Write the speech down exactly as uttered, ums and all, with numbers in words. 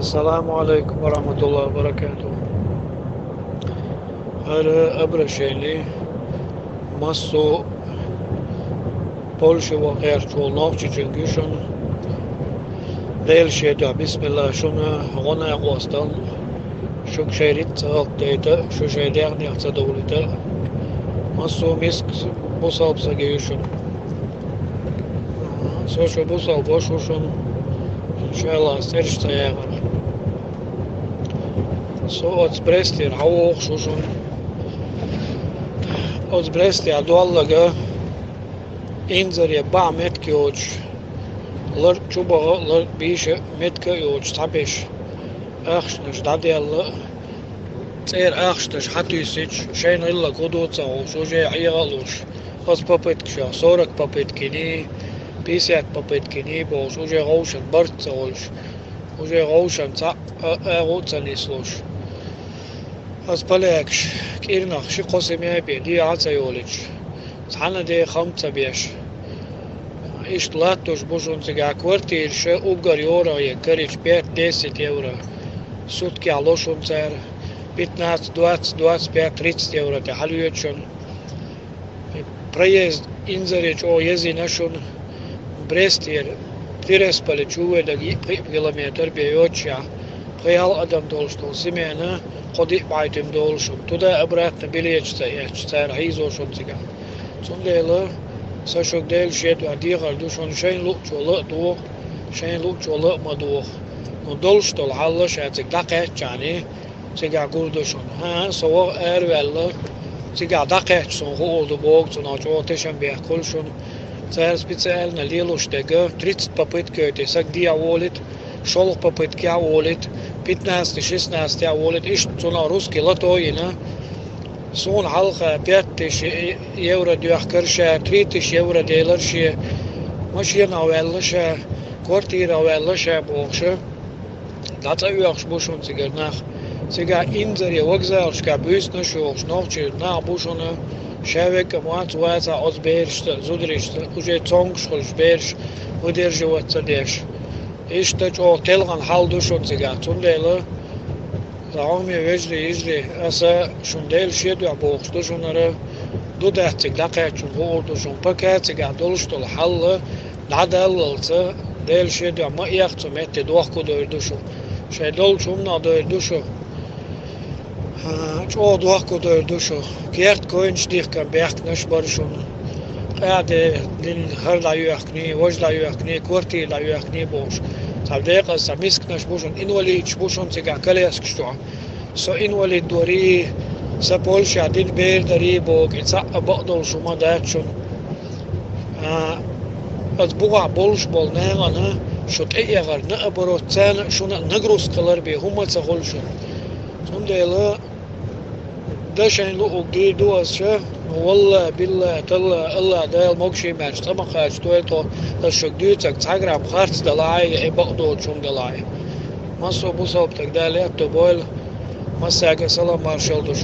Ассаламу алейкум ва рахматуллахи ва баракатух. ХӀара обращение массо а Польше вахарчу нохчичунга ю шуна. Делан шен дуьхьа, бисмилла шуна, гӀо-накъостал, шуьга шайн рицкъ ца хӀаллакдайта, шу шайн дегӀанех ца довлийта. Массо а миска бусалба сага ю шуна. Со шу бусалба ваша ву шуна, иншаллахӀ, цӀераш ца яхар. Со оцу Брестера хьавогӀуш ву шуна. Оцу Брестехь долларг инзаре бӀаьхьа меттиг йоцуш, лард чу баха а, лард бийша а меттиг а йоцуш цхьаберш, ахчанаш дӀадаьлла а, цӀера ахчанаш хьатуьйсуш, шайна гӀиллакх хӀун ду ца хууш, уже хьеха а луш, оцу попыткашах сорок попытка йиний, пятьдесят попытка йиний бохуш, уже гӀовшан барт ца хуьлуш, уже гӀовшан цхьаъ а агӀо а ца нислуш. Аса полякаш кӀирнах ши-кхо семья бен дехьа а ца йолуьйтуш, цхьана а де хам ца беш. Иштта латтош бу шуна цигахь квартираш, уггар йорах е карича пять-десять евро. Суткехь ло шуна цара пятнадцать, двадцать, двадцать пять, тридцать евро тӀе хьалоьцу шуна. Проезд инзаре чӀогӀа езйина шуна. Брестера Тирасполе чу вуьйдага йиъ-пхиъ километр бен йоццушехь, пхи-ялх адам долуш долу семьяна кхо-диъ бӀе туьма долуш шуна. Туда-обратно билеташ ца эцча, цара хьийзо шуна цигахь. Цундела сан шуьга Делан шен дуьхьа дехар ду шуна, шайна луъучо ла а доху, шайна луъучо ла а ма доху. Ну долуш долу хьал ша цига дӀакхаьччахьана, цигахь гур ду шуна. ХӀан, со ваха араваьлла, цигахь дӀакхаьчча суна хуур ду боху, цунах чӀогӀа тешам бехкахула шуна. Цара специально лелош дерг, тридцать попытка йойту сага дехьа волуьйту, шолгӀа попыткехь а волуьйту, пятнадцатый, шестнадцатый а волуьйту, иштта цунах русский лото а йина. Суна хьалха пять тысяч евро доьхкура ша, три тысячи евро делира шен, машенах ваьлла ша, квартирах ваьлла ша бохуш. ДӀа цӀа оьхуш бу шуна цигара нах. Цигахь инзаре вокзалашкахь буьйсанаш а йохуш, нохчий нах бу шуна, ша верг а вац, вацахь оцу берашца а, зударшца а, уже цомгуш хуьлуш бераш, выдерживать ца деш. Иштта чӀогӀа телхина хьал ду шуна цигахь. Цундела, сан хьоме вежарий, йижарий, аса шуна Делан шен дуьхьа бохуш ду шуна хӀара, ду-дац цига дӀакхаьчча хуур ду шуна, пока цигахь долуш долу хьал дӀадаллалц, Делан шен дуьхьа ма эха цу метте, дохко дойр ду шу. Шайн долчу хӀуманах дойр ду шу. ХӀан, чӀогӀа дохко дойр ду шу. Керта койнаш дихкан бехканаш бара шуна. Къа де дина хӀара дӀайоьхканий, важа дӀайоьхканий, квартира дӀайоьхканий бохуш. Цхьа декъаза цхьа мисканаш бу шуна, инвалидаш бу шуна цигахь коляскаш чохь. Со инвалид варий, сан Польшехь дина бер дарий боху, и цхьаъ а бакъдолуш хӀума дац шуна. А, аса бухахь болуш болу нахана шу тӀеэхар наоборот, царна а шуна а нагрузка хилар бен хӀума ца хуьлу шуна. Цундела дан шайн луург дийр ду аса ша, валлахӀи, биллахӀи, таллахӀи, АллахӀ Дала могушиймаьрша цӀа ма кхачадойла тхо, аса шуьга дуьйцург цхьа грамм харц далахь а, я и бакъдолчу хӀума далахь а. Массо а бусалба стаг Дала аьтто бойла, массаьрга салам маршалла ду шу.